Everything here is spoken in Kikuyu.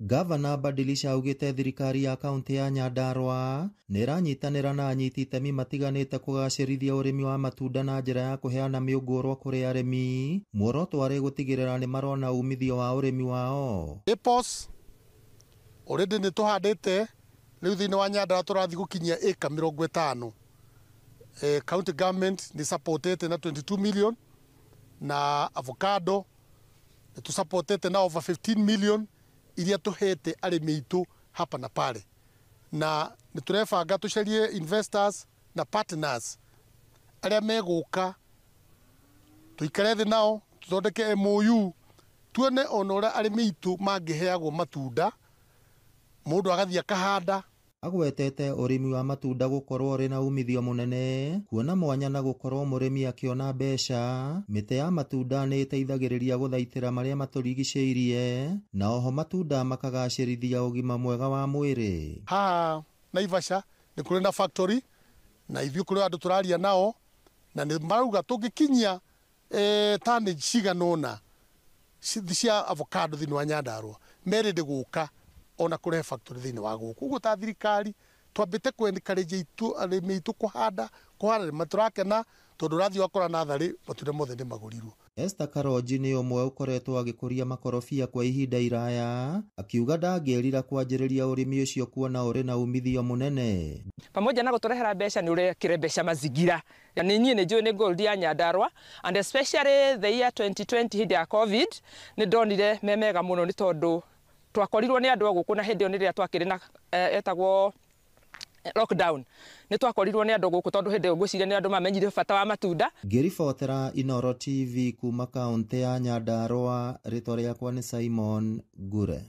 Gavana Badilisha augĩte thirikari ya kaunti ya Nyandarua nĩ ĩranyitanĩra na anyiti itemi matiganĩte kũgacĩrithia ũrĩmi wa matunda na njĩra ya kũheana mĩũngũrwa kũrĩ arĩmi, muoroto arĩ gũtigĩrĩra nĩ marona umithio wa ũrĩmi wao. Apples already nĩ tũhandĩte rĩu thĩinĩ wa Nyandarua tũrathiĩ gũkinyia ĩka 50. County government nĩ supportete na 22 million na avocado nĩ tũsupportete na over 15 million iria tũhete arĩmi aitũ hapa na pale, na nĩ tũrebanga tũcarie investors na partners arĩa megũka tũikare thĩ nao tũthondeke MOU tuone ona ũrĩa arĩmi aitũ mangĩheagwo matunda mũndũ agathiĩ akahanda. Agwetete ũrĩmi wa matunda gũkorwo ũrĩ na umithio mũnene kuona mwanya na gũkorwo mũrĩmi akĩona mbeca. Mĩtĩ ya matunda nĩ ĩteithagĩrĩria gũthaitĩra marĩa matũrigicĩirie na oho matunda makagacĩrithia ũgima mwega wa mwĩrĩ. Haha Naivasha nĩ kũrĩ na factory na ithuĩ kũrĩ andũ tũraria nao na nĩ marauga tũngĩkinyia tani cigana ũna cia avocado thĩinĩ wa Nyandarua merĩndĩ gũka ona kũrehe factory thĩinĩ wa gũkũ. Ũguo ta thirikari twambĩte kũ encourage arĩmi aitũ kũhanda nĩ tũrakena tondũ ũrathiĩ ũgakora natharĩ matunda mothe nĩ magũrirwo. Esther Karonji nĩ ũmwe ũkoretwo agĩkũria makorobia kwa ihinda iraya, akiuga ndangĩrira kwanjĩrĩria ũrĩmi ũcio kuona ũrĩ na umithio mũnene. Pamoja na gũtũrehera mbeca nĩ ũrekĩre mazingira. Nĩ niĩ nĩ njũĩ nĩ gold ya Nyandarua and especially the year 2020 hĩndĩ ya COVID nĩ ndonire me mega mũno nĩ tondũ twakorirwo nĩ andũ a gũkũ na hĩndĩ ĩyo nĩ rĩrĩa twakĩrĩ na etagwo lockdown nĩ twakorirwo nĩ andũ gũkũ tondũ hĩndĩ ĩyo ngwĩciria nĩ andũ mamenyire bata wa matunda. Ngĩribotera Inooro TV kuma kaunti ya Nyandarua, rĩtwa rĩakwa nĩ Simon Ngure.